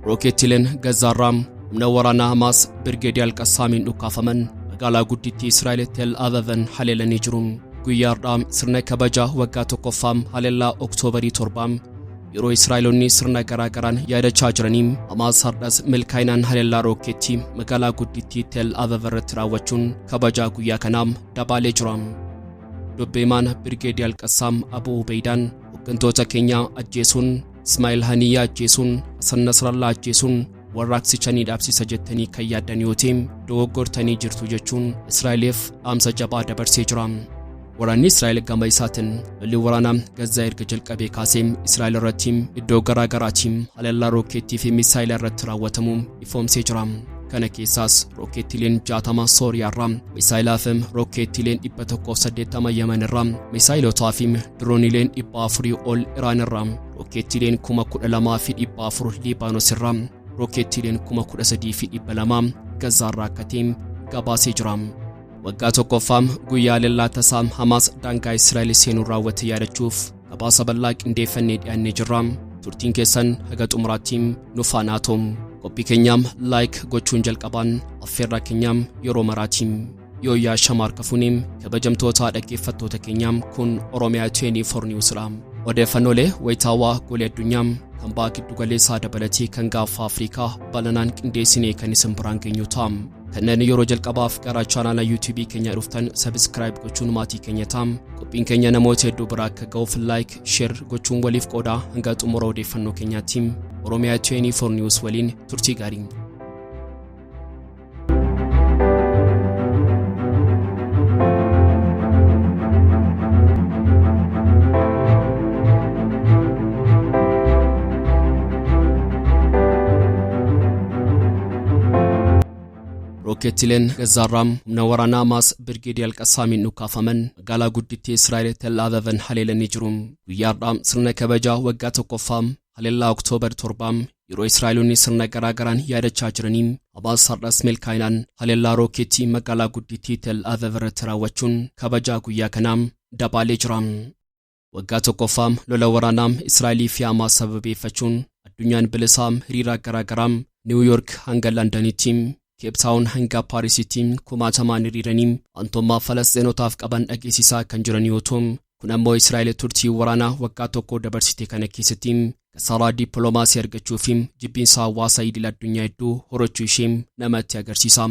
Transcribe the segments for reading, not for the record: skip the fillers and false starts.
Rookeettiileen Gazaarraa humna waraanaa Hamaas Birgeedii Alqassaamiin dhukaafaman magaalaa guddittii Israa'el Tel Aviv haleelanii jiru. Guyyaa har'aa sirna kabajaa waggaa tokkoffaa haleellaa Oktoobarii 7 yeroo Israa'eloonni sirna garaa garaan yaadachaa jiranii, Hamaas har'as milkaa'inaan haleellaa rookeettii magaalaa guddittii Tel Aviv irratti raawwachuun kabajaa guyyaa kanaa dabaalee jira. Dubbiimaan Birgeedii Alqassaam Abu Ubeydaan hooggantoota keenyaa ajjeesuun, Ismaa'il Haniyyaa ajjeesuun, Hasan Nasrallaa ajjeesuun warraaqsicha ni dhaabsisa jettanii kan yaaddan yoo ta'e dogoggortanii jirtu jechuun Israa'eliif dhaamsa jabaa dabarsee jira. Waraanni Israa'el gama isaatiin lolli waraanaa Gazaa erga jalqabee kaasee Israa'el irratti iddoo garaa garaatiin haleellaa rookeettii fi misaayilaa irratti raawwatamu ifoomsee jira. Kana keessaas rookeettiileen 60 Sooriyaarraa, misaayilaa fi rookeettiileen 180 Yemen irraa, misaayilotaa fi dirooniileen 400 ol Iraan irraa, rookeettiileen 12,400 Liibaanos irraa, rookeettiileen 13,200 Gazaarraa akka ta'e gabaasee jira. Waggaa tokkoffaa guyyaa haleellaa tasaa Hamaas daangaa Israa'el seenuun raawwate yaadachuuf gabaasa bal'aa qindeeffannee dhiyaannee jirra. Turtiin keessan haga xumuraatti nu faana haa ta'u. Qophii keenyaam like gochuun jalqabaan affeerraa keenyaam yeroo maraati. Yooyyaa shamaar kafuuniin kabajamtoota dhaggeeffattoota keenyaam, kun Oromiyaa 24 News dha. Odeeffannoolee wayitaawaa golee addunyaa kan baha giddu galeessaa dabalatee kan gaanfa Afrikaa bal'inaan qindeessinee kan isin biraan geenyu ta'a. Kanneen yeroo jalqabaaf gara chaanaala YouTube keenya dhuftan subscribe gochuun maatii keenya ta'a. Qophiin keenya namoota hedduu bira akka ga'uuf like, share gochuun waliif qoodaa. Hanga xumura odeeffannoo keenyaatti Oromiyaa 24 News waliin turtii gaarii. Rookeettiileen Gazaarraa humna waraanaa Hamaas Birgeedii Alqassaamiin dhukaafaman magaalaa guddittii Israa'el Tel Aviv haleelanii jiru. Guyyaa har'aa sirna kabajaa waggaa tokkoffaa haleellaa Oktoobar 7 yeroo Israa'eloonni sirna garaa garaan yaadachaa jiranii, Hamaas har'as milkaa'inaan haleellaa rookeettii magaalaa guddittii Tel Aviv irratti raawwachuun kabajaa guyyaa kanaa dabaalee jira. Waggaa tokkoffaa lola waraanaa Israa'elii fi Hamaas sababeeffachuun addunyaan bilisaa hiriira garaa garaa Niiw Yoork hanga Londonitti, Keep Taawun hanga Paarisitti kumaatamaan hiriiranii aantummaa Falasxiinotaaf qaban dhageessisaa kan jiran yoo ta'u, kun ammoo Israa'el turtii waraanaa waggaa tokko dabarsite kana keessatti kasaaraa dippiloomaasii argachuu fi jibbiinsa hawaasa idil addunyaa hedduu horachuu ishee namatti agarsiisa.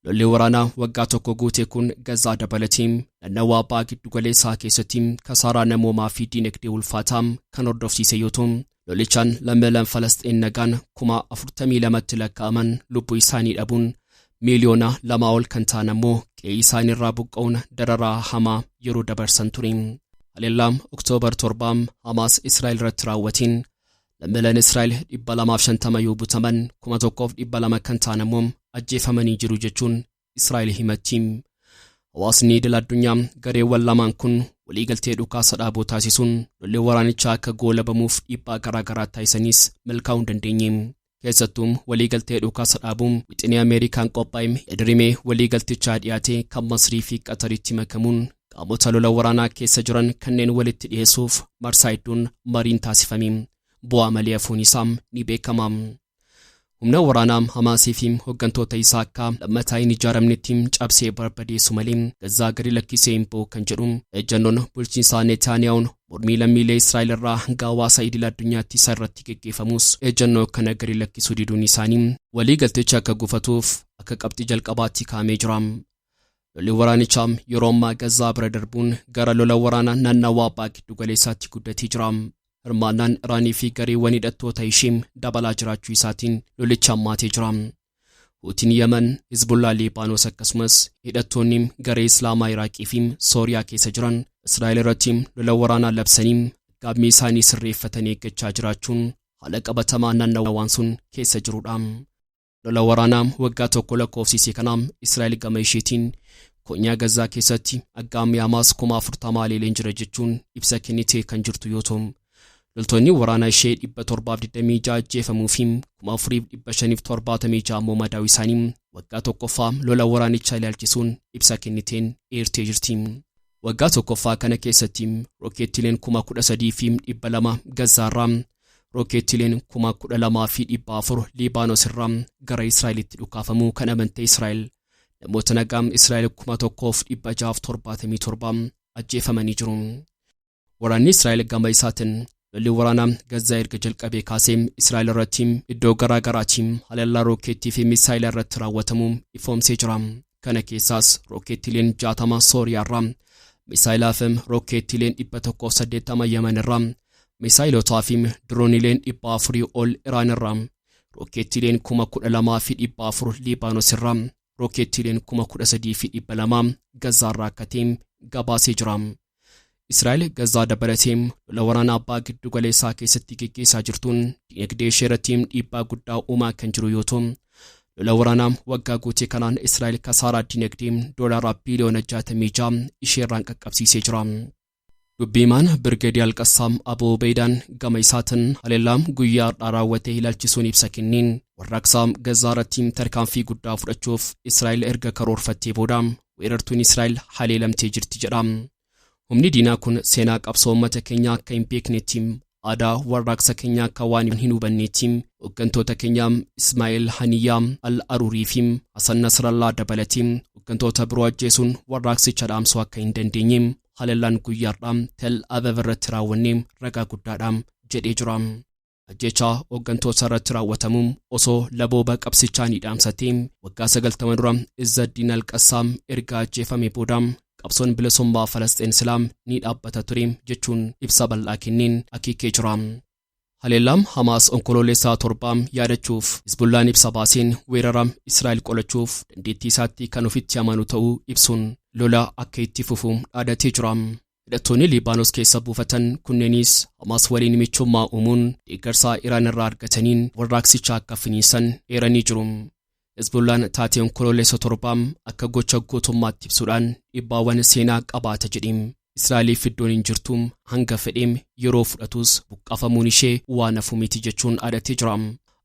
Lolli waraanaa waggaa tokko guute kun Gazaa dabalatee naannawaa baha giddugaleessaa keessatti kasaaraa namoomaa fi diinagdee ulfaataa kan hordofsiise yoo ta'u, lolichaan lammiileen Falasxiin nagaan 42,000tti lakkaa'aman lubbuu isaanii dhabuun, miiliyoona 2 ol kan ta'an ammoo qe'ee isaaniirraa buqqa'uun dararaa hamaa yeroo dabarsan ture. Haleellaa Oktoobar 7 Hamaas Israa'el irratti raawwateen lammiileen Israa'el 250 yoo butaman, 1,200 kan ta'an ammoo ajjeefamanii jiru jechuun Israa'el himatti. Hawaasni idil addunyaa gareewwan lamaan kun waliigaltee dhukaasa dhaabuu taasisuun lolli waraanichaa akka goolabamuuf dhiibbaa garaa garaa taasisanis milkaa'uu hin dandeenye. Keessattuu waliigaltee dhukaasa dhaabuun wixinee Ameerikaan qophaa'e yaadrimee waliigaltichaa dhiyaate kan Masrii fi Qataritti makamuun qaamota lola waraanaa keessa jiran kanneen walitti dhiyeessuuf marsaa hedduun mariin taasifame bu'aa malee hafuun isaa ni beekama. Humna waraanaa Hamaasii fi hooggantoota isaa akka lammataa hin ijaaramnetti cabsee barbadeessu malee Gazaa gadi lakkisee hin ba'u kan jedhu ejjennoon bulchiinsaa Neetaaniyaa'uun mormii lammiilee Israa'el irraa hanga hawaasa idil addunyaatti isa irratti geggeeffamus, ejjennoo kana gadi lakkisuu diduun isaanii waliigalticha akka gufatuuf akka qabxii jalqabaatti kaa'amee jira. Lolli waraanichaa yeroo ammaa Gazaa bira darbuun gara lola waraanaa naannawaa baha giddugaleessaatti guddatee jira. Hirmaannaan Iraanii fi gareewwan hidhattoota ishee dabalaa jiraachuu isaatiin lolichi hammaatee jira. Huutiin Yemen, Hizbullaa Liibaanos, akkasumas hidhattoonni garee Islaamaa Iraaqii fi Sooriyaa keessa jiran Israa'el irratti lola waraanaa labsanii gaammii isaanii sirreeffatanii eeggachaa jiraachuun haala qabatamaa naannawaan sun keessa jirudha. Lola waraanaa waggaa tokko lakkoofsise kana Israa'el gama isheetiin konyaa Gazaa keessatti aggaammii Hamaas 40,000 haleeleen jira jechuun ibsa kennitee kan jirtu yoo ta'u, loltoonni waraanaa ishee 726 ajjeefamuu fi 4,576 ammoo madaa'uu isaanii waggaa tokkoffaa lola waraanichaa ilaalchisuun ibsa kenniteen eertee jirti. Waggaa tokkoffaa kana keessatti rookeettiileen 13,200 Gazaarraa, Rookeettileen 12,400 Liibaanos irraa gara Israa'elitti dhukaafamuu kan amante Israa'el namoota nagaa Israa'el 1677 ajjeefamanii jiru. Waraanni Israa'el gama isaatiin lolli waraanaa Gazaa erga jalqabee kaasee Israa'el irratti iddoo garaa garaatiin haleellaa rookeettii fi misaayilaa irratti raawwatamu ifoomsee jira. Kana keessaas rookeettileen 60 Sooriyaa irraa, misaayilaa fi rookeettileen 180 Yemen irraa, misaayilotaa fi diroonileen 400 ol Iraan irraa, rookeettileen 12,400 Liibaanos irraa, rookeettileen 13,200 Gazaa irraa akka ta'e gabaasee jira. Israa'el Gazaa dabalatee lola waraanaa abbaa giddu galeessaa keessatti geggeessaa jirtuun dinagdee ishee irratti dhiibbaa guddaa uumaa kan jiru yoo ta'u, lola waraanaa waggaa guutee kanaan Israa'el kasaaraa dinagdee doolaara biiliyoona 66 isheerraan qaqqabsiisee jira. Dubbiimaan Birgeedii Alqassaam Abuu Ubeydaan gama isaatiin haleellaa guyyaa har'aa raawwatee ilaalchisuun ibsa kenneen warraaqsa Gazaa irratti tarkaanfii guddaa fudhachuuf Israa'el erga karoorfattee booda weerartuun Israa'el haleelamtee jirti jedha. Humni diinaa kun seenaa qabsoo uummata keenyaa akka hin beeknetti, aadaa warraaqsa keenyaa akka waan hin hubanneetti, hooggantoota keenyaa Ismaa'eel Haniyyaa Al-Aruurii fi Hasan Nasrallaa dabalatee hooggantoota biroo ajjeesuun warraaqsicha dhaamsuu akka hin dandeenye haleellaan guyyaa har'aa Tel Aviv irratti raawwannee ragaa guddaadha jedhee jira. Ajjeechaa hooggantoota irratti raawwatamu osoo labooba qabsichaa ni dhaamsatee waggaa 90 dura Izzaddiin Alqassaam erga ajjeefame booda qabsoon bilisummaa Falasxiin silaa ni dhaabbata ture jechuun ibsa bal'aa kenneen akeekee jira. Haleellaan Hamaas Onkoloolessaa 7 yaadachuuf Hizbullaan ibsa baaseen weerara Israa'el qolachuuf dandeettii isaatti kan ofitti amanu ta'uu ibsuun lola akka itti fufu dhaadatee jira. Hidhattoonni Liibaanos keessa buufatan kunneenis Hamaas waliin michummaa uumuun deeggarsa Iraan irraa argataniin warraaqsicha akka finiinsan eeranii jiru. Hizbullaan taatee Onkoloolessa 7 akka gocha gootummaatti ibsuudhaan dhiibbaawwan seenaa qabaata jedhee Israa'eliif iddoon hin jirtu, hanga fedheem yeroo fudhatus buqqaafamuun ishee waan hafu miti jechuun dhaadatee jira.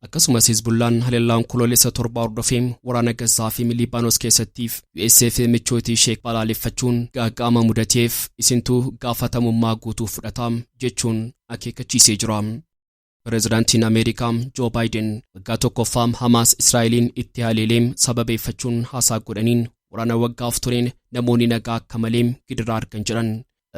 Akkasumas Hizbullaan haleellaa Onkoloolessa 7 hordofee waraana Gazaa fi Liibaanos keessattiif USA fi michoota ishee balaaleffachuun gaaga'ama mudateef isintu gaafatamummaa guutuu fudhata jechuun akeekkachiisee jira. Pireezidaantiin Ameerikaa Joo Baayiden waggaa tokkoffaa Hamaas Israa'eliin itti haleelee sababeeffachuun haasaa godhaniin waraana waggaaf tureen namoonni nagaa akka malee gidiraa argan jedhan.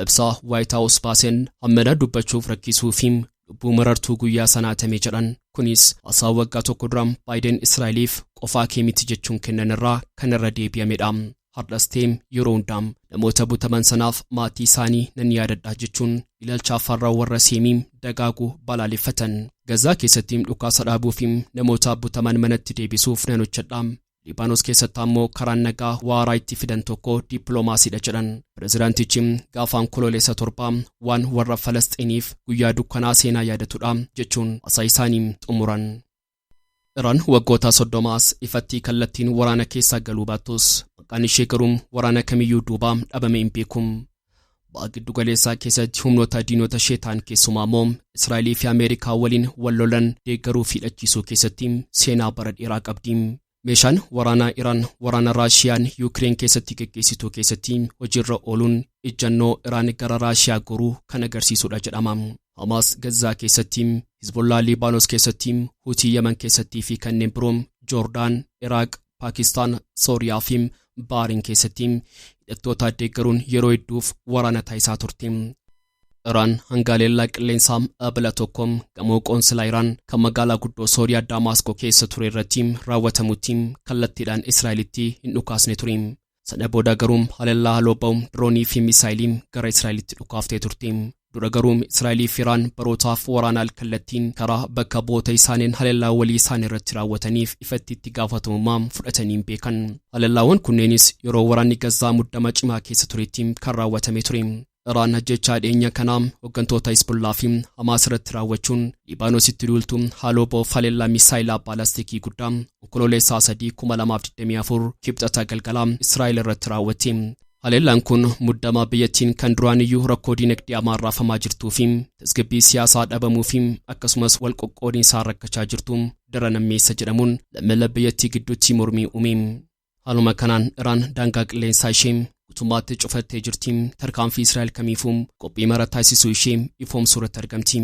Ibsa White House baaseen hammana dubbachuuf rakkisuu fi lubbuu marartuu guyyaa sanaa tame jedhan. Kunis haasaa waggaa tokko dura Baayiden Israa'eliif qofaa kee miti jechuun kennan irraa kan irra deebi'amedha. Har'as ta'e yeroo hundaa namoota butaman sanaaf maatii isaanii nan yaadadha jechuun ilaalcha farra warra seemii dagaagu balaaleffatan. Gazaa keessatti dhukaasa dhaabuu fi namoota butaman manatti deebisuuf nan hojjedha. Liibaanos keessatti ammoo karaan nagaa waaraa itti fidan tokko dippiloomaasiidha jedhan. Pireezidaantichi gaafa Onkoloolessa 7 waan warra Falasxiiniif guyyaa dukkanaa seenaa yaadatudha jechuun haasaa isaanii xumuran. Iraan waggoota 30s ifatti kallattiin waraana keessa galuu baattus maqaan ishee garuu waraana kamiyyuu duubaa dhabame hin beeku. Ba'a giddu galeessaa keessatti humnoota diinota ishee ta'an keessumaa immoo Israa'elii fi Ameerikaa waliin wal lolan deeggaruu fi hidhachiisuu keessatti seenaa bara dheeraa qabdi. Meeshaan waraanaa Iraan waraana Raashiyaan Yuukireen keessatti geggeessitu keessatti hojiirra ooluun ejjannoo Iraan gara Raashiyaa goruu kan agarsiisudha jedhama. Hamaas Gazaa keessatti, Hizbollaa Liibaanos keessatti, Hutii Yemen keessattii fi kanneen biroo Joordaan, Iraaq, Paakistaan, Sooriyaa fi Baariin keessatti hidhattoota deeggaruun yeroo hedduuf waraana taasisaa turte. Iraan hanga haleellaa qilleensaa Ebla 1 gamoo qoonsilaa Iraan kan magaalaa guddoo Sooriyaa Daamaaskoo keessa ture irratti raawwatamutti kallattiidhaan Israa'elitti hin dhukaasne ture. Sana booda garuu haleellaa haaloo ba'u diroonii fi misaayilii gara Israa'elitti dhukaaftee turte. Dura garuu Israa'elii fi Iraan barootaaf waraana alkallattiin karaa bakka bu'oota isaaniin haleellaa walii isaanii irratti raawwataniif ifatti itti gaafatamummaa fudhatanii hin beekan. Haleellaawwan kunneenis yeroo waraanni Gazaa muddama cimaa keessa turetti kan raawwatame ture. Iraan ajjechaa dhiyeenya kanaa hooggantoota Hizbullaa fi Hamaas irratti raawwachuun Libaanoositti duultu haaloo ba'uuf haleellaa misaayilaa baalastikii guddaa Onkoloolessaa 3, 2024 Kibxata galgalaa Israa'el irratti raawwatte. Haleellaan kun muddama biyyattiin kan duraaniyyuu rakkoo dinagdee hamaan raafamaa jirtuu fi tasgabbii siyaasaa dhabamuu fi akkasumas wal qoqqoodiinsaan rakkachaa jirtu daran hammeessa jedhamuun lammiilee biyyattii gidduutti mormii uume. Haaluma kanaan Iraan daangaa qilleensaa ishee guutummaatti cufattee jirti. Tarkaanfii Israa'el kamiifuu qophii mara taasisuu ishee ifoomsuu irratti argamti.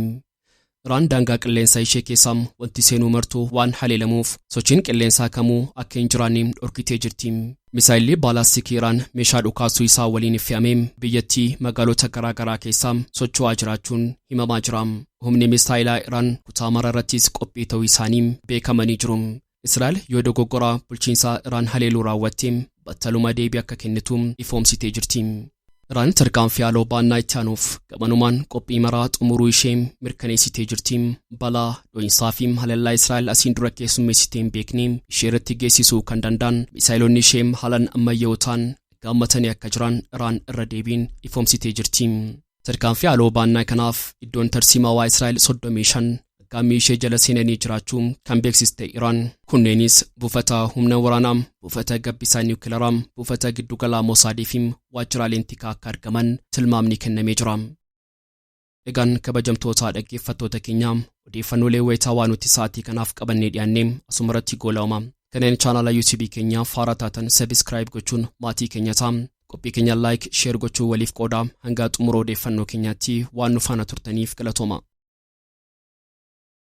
Iraan daangaa qilleensaa ishee keessaa wanti seenuu martuu waan haleelamuuf sochiin qilleensaa kamuu akka hin jiraanne dhorkitee jirti. Misaayilli baalaastikii Iraan meeshaa dhukaasuu isaa waliin fe'amee biyyattii magaalota garaagaraa keessaa socho'aa jiraachuun himamaa jira. Humni misaayilaa Iraan kutaa mara irrattis qophii ta'uu isaanii beekamanii jiru. Israa'el yoo dogoggoraa bulchiinsaa Iraan haleeluu raawwatte battaluma deebii akka kennitu ifoomsitee jirti. Iraan tarkaanfii haaloo baannaa itti aanuuf gamanumaan qophii maraa xumuruu ishee mirkaneessitee jirti. Balaa dho'insaa fi haleellaa Israa'el asiin dura keessummeessitee hin beekne ishee irratti geessisuu kan danda'an misaayilonni ishee haalaan ammayyaa'oo ta'an gaammatanii akka jiran Iraan irra deebiin ifoomsitee jirti. Tarkaanfii haaloo baannaa kanaaf iddoon tarsiimawaa Israa'el 35 aggaammii ishee jala seenanii jiraachuu kan beeksiste Iraan, kunneenis buufata humna waraanaa, buufata gabbisaa niwukilaraa, buufata giddugalaa Moosaadii fi waajjiraaleen tikaa akka argaman tilmaamni kennamee jira. Egaan kabajamtoota dhaggeeffattoota keenya, odeeffannoolee wayitaawaa nuti sa'aatii kanaaf qabannee dhiyaannee asumarratti goolabama. Kanneen chaanaala YouTube keenya faaraa taatan subscribe gochuun maatii keenya ta'a. Qophii keenya like, share gochuu waliif qooda. Hanga xumura odeeffannoo keenyaatti waan nu faana turtaniif galatooma.